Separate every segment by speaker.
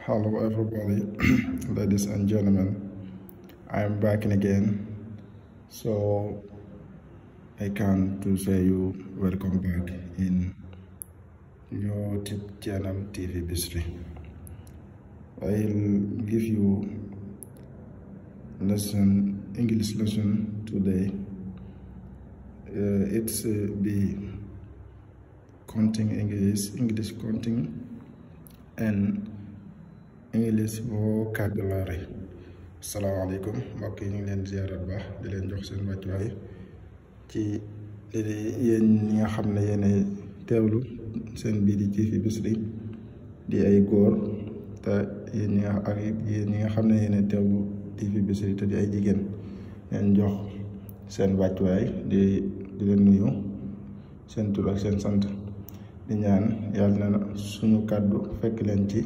Speaker 1: Hello everybody, ladies and gentlemen. I am back again. So I can to say you welcome back in your YouTube channel TV Bisri. I'll give you English lesson today. It's the counting English counting and English vocabulary. Assalamualaikum mbokk yi ñu ngi leen ziarat baax di leen jox seen wàccuwaay ci yéen ñi nga xam ne yéen teewlu seen bii di TV Bisri di ay góor te yéen ñi nga xam ne yéen teewlu TV Bisri te di ay jigéen leen jox seen wàccuwaay di leen nuyu seen tur ak seen sant di ñaan yàlla na suñu kàddu fekk leen ci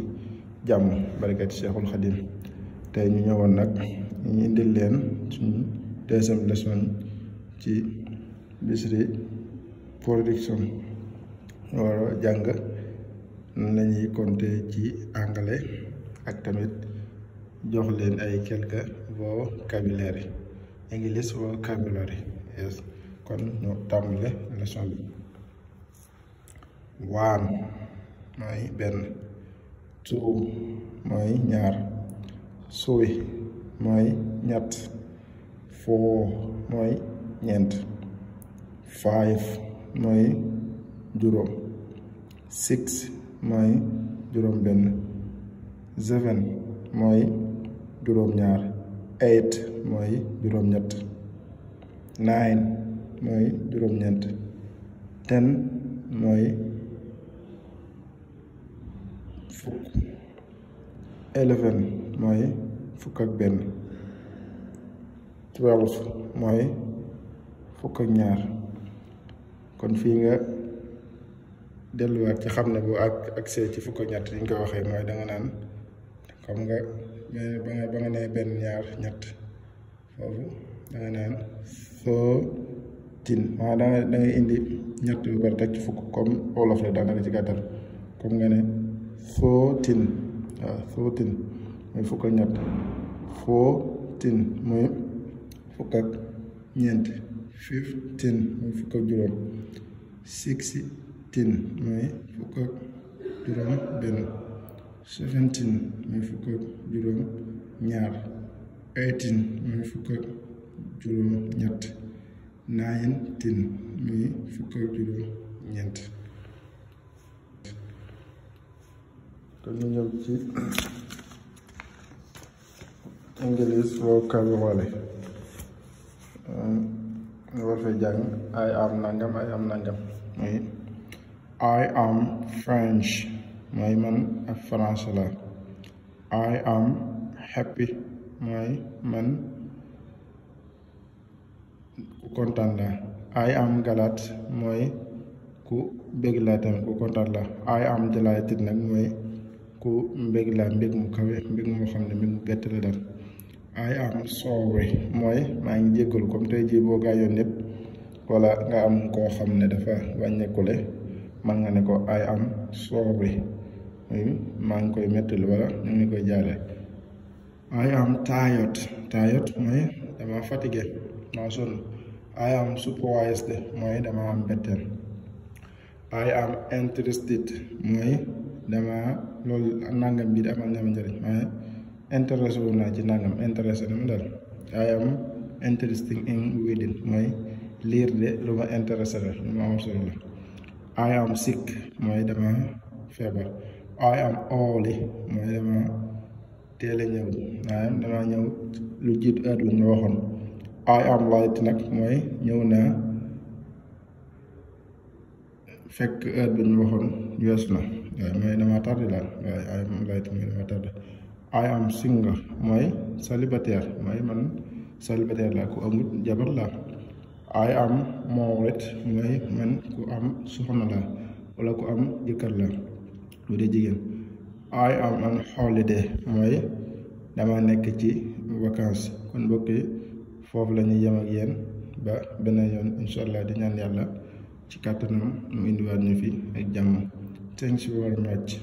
Speaker 1: jàmm barkat Cheikhul Khadim tey ñu ñëwoon nag ñu indil leen suñu deuxième leçon ci Bisri production war a jàng nan lañuy compter ci anglais ak tamit jox leen ay quelques vocabulaire English vocabulary. Yes, kon ñu tàmbale leçon bi. One mooy benn, two mooy ñaar, three mooy ñett, four mooy ñeent, five mooy juróom, six mooy juróom benn, seven mooy juróom ñaar, eight mooy juróom ñett, nine mooy juróom ñeent, 10 mooy fukk, 11 mooy fukk ak benn, 12 mooy fukk ak ñaar. kon fii nga delluwaat ci xam ne bu accès ci fukk ak ñett li ñu ko waxee mooy da nga naan xam nga ba nga nee benn ñaar ñett foofu da nga naan 13 maanaam da ngay indi ñett yu bari teg ci fukk comme wolof la daanaka ci gàttal comme nga ne 14 waaw 14 mooy fukk ak ñett, 14 mooy fukk ak ñeent, 15 mooy fukk ak juróom, 16 mooy fukk ak juróom benn, 17 mooy fukk ak juróom ñaar, 18 mooy fukk ak juróom ñett, 19 mooy fukk ak juróom ñeent. kon ñu ñëw ci English vocabulary nga war fay jàng I am nangam mooy I am French mooy man ak français la. I am happy mooy man ku kontaan la. I am glad mooy ku bég la tamit ku kontaan la. I am delighted nag mooy ku mbég la mbég mu kawe mbég moo xam ne mbég mu bett la dal. I am sorry mooy maa ngi jéggalu comme tey jii boo gaañoon nit wala nga am koo xam ne dafa wàññeekule man nga ne ko I am sorry mooy maa ngi koy mettali wala ñu ngi koy jaale. I am tired mooy dama fatigué maa sonn. I am surprised mooy dama am betteel. I am interested mooy dama loolu nangam bi amal na ma njëriñ waaye intéressé wu naa ci nangam intéressé na ma daal. I am interesting in reading mooy lire de lu ma intéressé la lu ma am solo la. I am sick mooy dama feebar. I am early mooy dama teel a ñëw waaye dama ñëw lu jiitu heure bi ñu waxoon. I am late nag mooy ñëw naa fekk heure bi ñu waxoon weesu na waaye mooy dama tardé daal waaye I am late mooy dama tardé. I am single mooy célibataire mooy man célibataire la ku amul jabar la. I am married mooy man ku am soxna la wala ku am jëkkër la bu dee jigéen. I am on holiday mooy dama nekk ci vacances. kon mbokk yi foofu la ñuy yem ak yéen ba beneen yoon incha allah di ñaan yàlla ci kàttanam mu indiwaat ñu fi ak jàmm. Thanks very much.